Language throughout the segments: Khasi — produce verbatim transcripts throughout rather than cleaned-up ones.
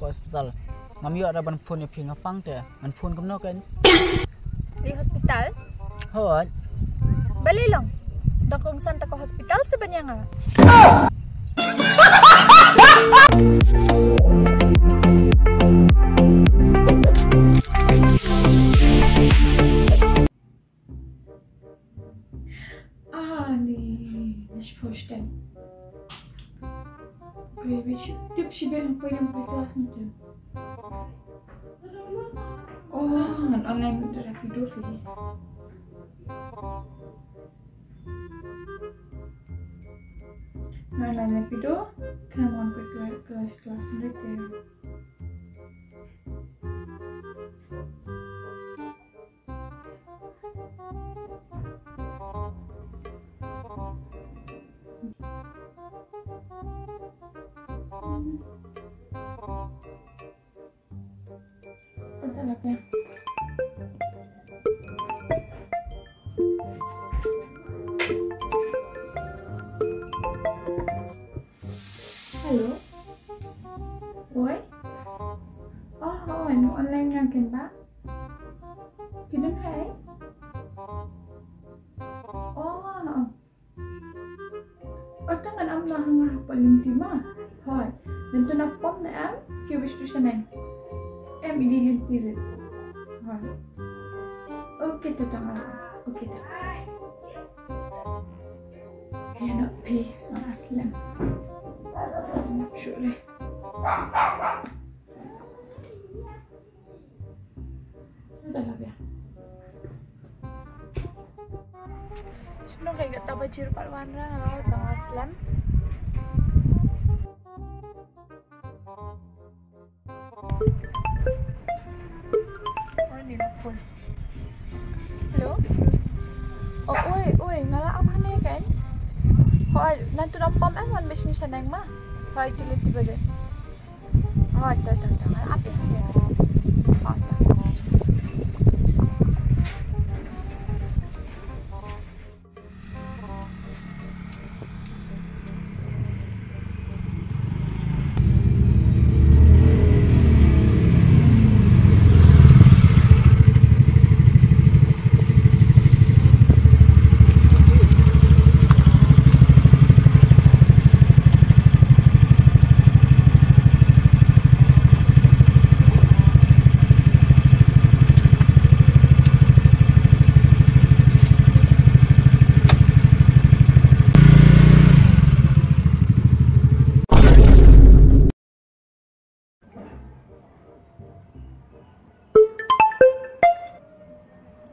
Hospital. Ngam ïoh da ban phone ïa phi, nga pang te. Ngan phone kumno kan? Leit hospital? Hooid. Balei long? Dang kongsan tang ka hospital se ban ïa nga. Ah, ni, ni shiphew shiteng. Okay, wait, shi-, tip shibit, hangpoi, hangpoi class mynta. Oh, ngan online rapido phi. Ngan online rapido, khnang wan poi class, class, class mynta. Hello. Oi. Oh, oh, no online nga ken ba. Ki dang hai? Oh, oh. Oh, tang ngan am na hanga ha Palimti ma. Hoi. Ngan tu na pom na em, ki wish tu shaneng. Em ini hen tirit. Hoi. Okay, tu tang. Okay, tu. Kena pi, ngan slem. Sure. Dah lah, biar. Shano ka ïa kata ba jir pat wan ra, tang slem. Oh, ni la phone. Hello? Oh, oi, oi, nga la ap hangne kan? Hoi, ngan tu na pom em, wan bishni shaneng ma. Hoi, tu le ti ba de. Oh, to, to, to. Ap ïa. Oh, to.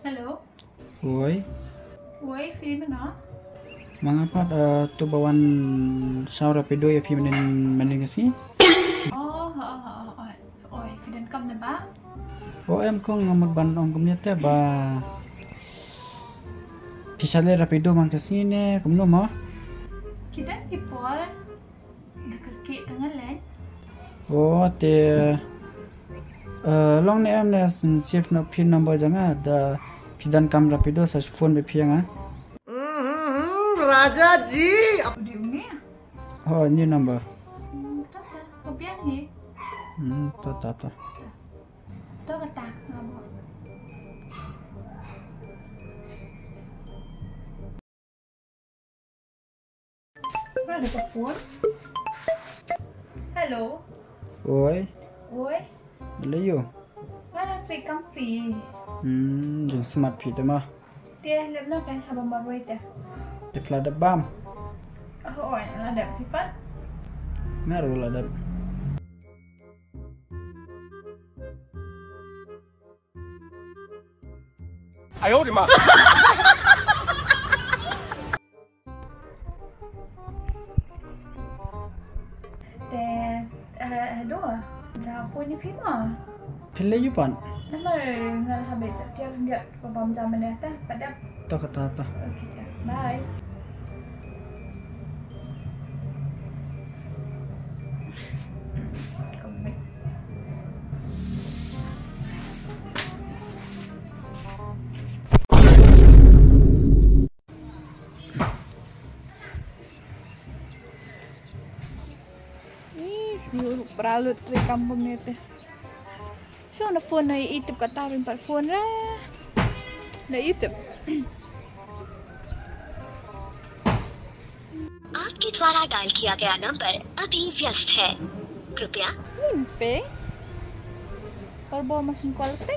Hello. Woi. Woi, phi mano? Ma nga pat, eh, tu ba wan saw rapido ïa phi mynnin, mynnin ka sngi. Oh, oh, oh, oh, oh. Oi, phi donkam ne ba? Oh, em kong, nga mut ban ong kumne te ba phi sa leit rapido man ka sngi ne kumno mo? Ki don ki por. Da kyrkieh ka nga leit. Oh, te, eh, long ne em ne save noh pin number jong nga, da phi donkam rapido sa phone beit phi ïa nga. Hmm, Raja ji. Ap di uni? Oh, new number. Hmm, ta ta, ka biang hi. Hmm, ta ta ta. Ta kata, ngabo. Ba da ka phone. Hello. Oi. Oi. Balei ïa u? Nga la free kam phi. Hmm, jingsmat phi te ma. Te lep noh kan haba marwei te. Te la dep bam. Oh, oi, la dep phi pat. Nga ruh la dep. 哎呦我的妈！ Te, eh, hello. Nga phone ïa phi ma. Phi leit ïa u pat? Namar nga la habit tiar ngiat ba bam jam ne ta, ta dep. Ta kata ta. Okay ta. Bye. Ih, siul. Para lut trei kam kumne te. Shu na phone na YouTube kata rin pat phone ra. Na YouTube. आपके द्वारा डायल किया गया नंबर अभी व्यस्त है। कृपया Nin pe. Por bo mas un call pe.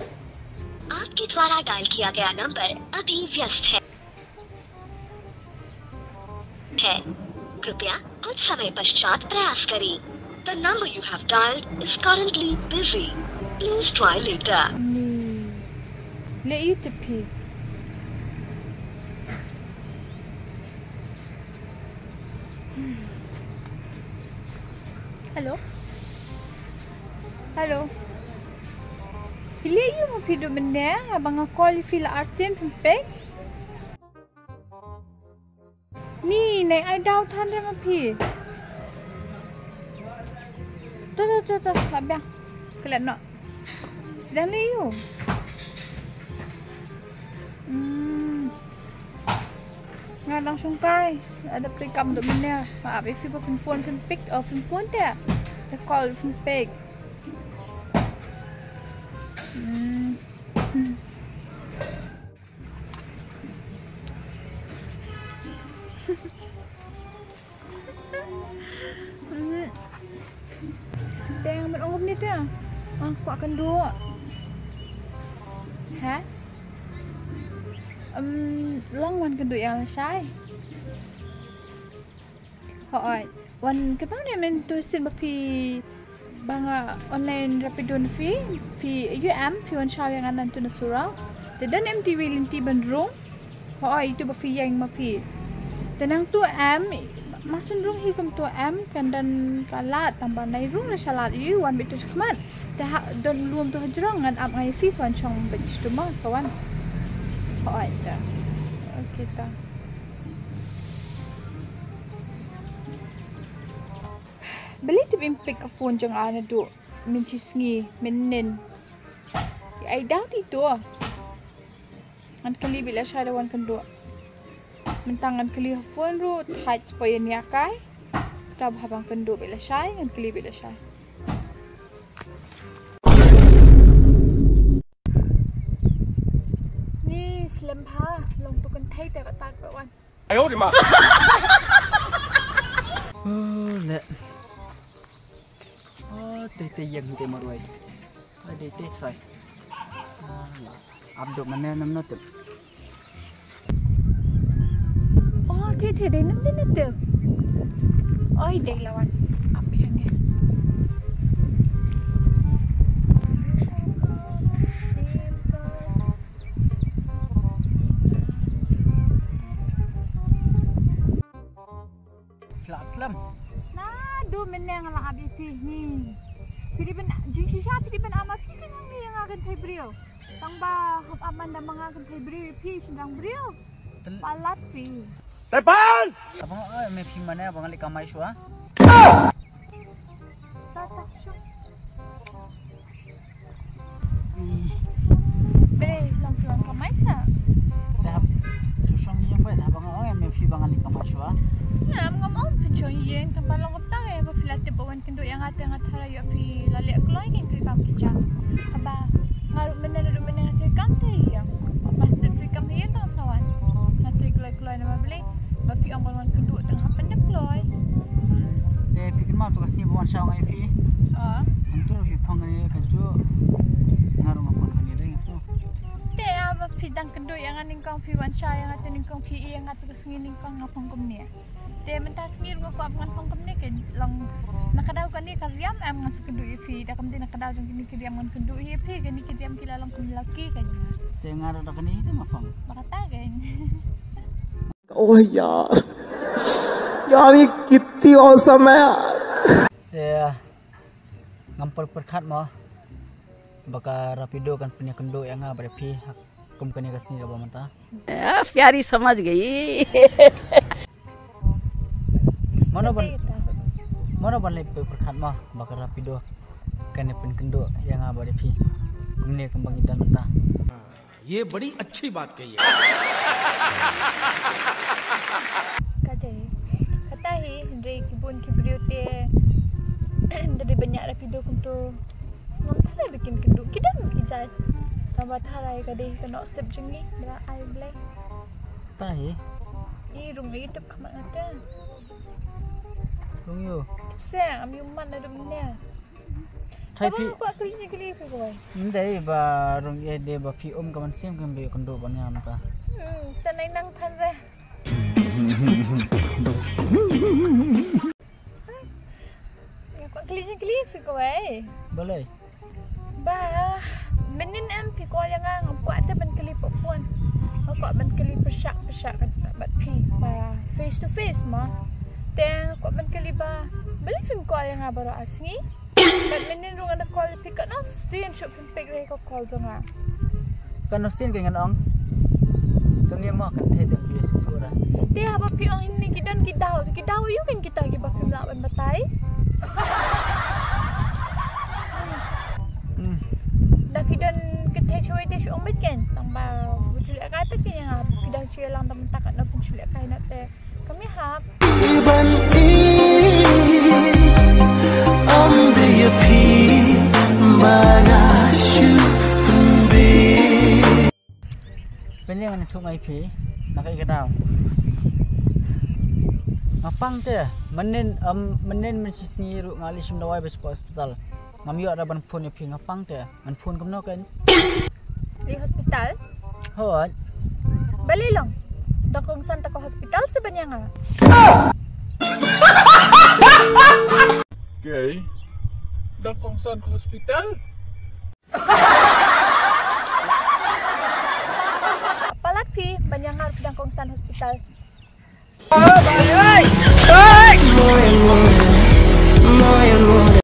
आपके द्वारा डायल किया गया नंबर अभी व्यस्त है। है। कृपया कुछ समय पश्चात प्रयास करें। The number you have dialed is currently busy. Please try later. Ni. Le YouTube hi. Hello. Hello. Phi leh ïa u ma phi duh mynne, haba nga call ïa phi la arsien phim pick. Ni, nai ai daw than re ma phi. To, to, to, to, la biang. Klet noh. Dang leh ïa u. Hmm. Nga dang shongkai, la dep trei kam duh mynne. Nga ap ïa phi ba phin phone phin pick, oh, phin phone te. Te call phin pick. Hmm. Dang, men ong kumne te. Ah, kwah kynduh. Ha? Em, long wan kynduh ïa nga lashai. Hooid. Wan kynmaw ne mynta sien ba phi, ba nga online Rapido na phi, phi ïoh em, phi wan shaw ïa nga nangtu na Surau. Te don em te iwei i lynti ban rung. Hooid, itu ba phi ïeng ma phi. Te nangtu em, ma shu rung hi kumtu em, kan don palat, tang ba nai rung na shalat ïa u wan beit tu shakhmat. Te ha don lum tu hajrong ngan ap ngai phi sa wan shong beit tu ma sa wan. Hooid ta. Okay ta. Balei tip im pick ka phone jong nga naduh mynshi sngi mynnin. Ai daw ti to. Ngan kylli beit lashai da wan kynduh. Mynta ngan kylli ha phone ruh thait spoi ïa kai. Kata ba haba ngan kynduh beit lashai ngan kylli beit lashai. Ni slem bha long tu kynthei te ka tak ba wan. Ayo di ma. Oh, le. Oh, te te yang te marwai. Ai, te te try. Ah, la. Abdul mana nam no tu. Oh, te te de nam de nam de. Oi, de lawan. Apa yang dia? Slap slem. Naduh mynne nga la ap ïa phi hi. Phi dei ban jingshisha phi dei ban ap ma phi kan ïa nga kynthei briew. Tang ba hap ap man da ma nga kynthei briew ïa phi shynrang briew. Palat phi. Tepan! Abang oi me phi mane abang leh kamai shwa. Tata shwa. Be, long phi wan kamai sa. Dah, susong ïa phi dah bang oi me phi bang ali kamai shwa. Ngam ngam ong pynshong ïing tang ba long kata eh ba phi la tip ba wan kynduh ïa nga te nga tharai ïa phi la leh kloi kin kri kam ki jam. Haba nga ruh mynne ruh mynne nga kri kam te ïa. Ba tip kri kam ïa tang sa wan. Nga kri kloi kloi namar balei. Ba phi ong ba wan kynduh tang hap pyndep kloi. Te phi kynmaw tu ka sngi ba wan shaw nga ïa phi. Ah. Hangtu ruh phi phong kane ka juh. Nga ruh nga phong kane dei nga sngew. Te ah ba phi dang kynduh ïa nga nyngkong phi wan shaw ïa nga te nyngkong phi ïa nga tu ka sngi nyngkong nga phong kumne. Te mynta sngi ruh nga kwah ba ngan phong kumne ke long na ka daw kane ka riam em ngan sa kynduh ïa phi da kam dei na ka daw jong kine ki riam ngan kynduh ïa phi kane ki riam ki la long kum laki kane. Te nga ruh da kane te nga phong. Ba kata kane. Oh यार, यार ये कितनी औसम है यार। Te ngam pyrkhat mo ba ka Rapido kan pynïakynduh ïa nga bad ïa phi ha kum kane ka sngi kaba mynta. Ah, प्यारी समझ गई। Mano ban, mano ban leh pyrkhat mo ba ka Rapido kan pynkynduh ïa nga bad ïa phi kumne kumba ngi don mynta. ये बड़ी अच्छी बात कही है। Kata hi, kata hi, hynrei ki bun ki briew te, Ynda dei ban ïa rep video kumto. Ngam tharai ba kin kynduh ki dang ki jai. Tang ba tharai ka dei ka noh sip jong ngi ba ai Blei. Tahi. I rung i tip khmat ngate. Rung yu. Tip se am yu man na dum ne. Trai phi. Ko kali ni kali phi ko. Ndai ba rung e de ba phi um ka man sim kan bi kynduh ban ngam ta. Hmm, ta nai nang than re. Ko kali ni kali phi ko ai. Balai. Ba, mynnin em phi call ïa nga, ngam kwah te ban kylli pa phone. Nga kwah ban kylli pyrshah pyrshah bad phi ba face to face ma. Te nga kwah ban kylli ba, balei phim call ïa nga baroh ar sngi? Bad mynnin ruh nga da call ïa phi katno sien shuh phim pick re ka call jong nga. Katno sien ka ngan ong. Kane mo kan thei tem ju ïa shu ra. Te haba phi ong ine ki don ki daw, ki daw ïa u kan kita kiba phim lah ban batai. Hmm. Da phi don kynthei shawei te shu ong bad ken. Tang ba u ju leh kai te ken ïa nga phi dang shu ïa lang da mynta katno phin shu leh kai na te. Kami hap. Iban i am de ya phi ba na shu pynbi. Pynleng ngan ïathuh ngai phi na kai ka daw. Nga pang te mynnin, um, mynnin mynshisngi ruh nga leit shim dawai ba sha hospital. Ngam ïoh da ban phone ïa phi, nga pang te ngan phone kumno kan? Leit hospital? Hooid. Balei long? Dang kongsan ta ka hospital se ban ïa nga. Okay. Dang kongsan ka hospital? Palat phi ban ïa nga ruh phi dang kongsan hospital.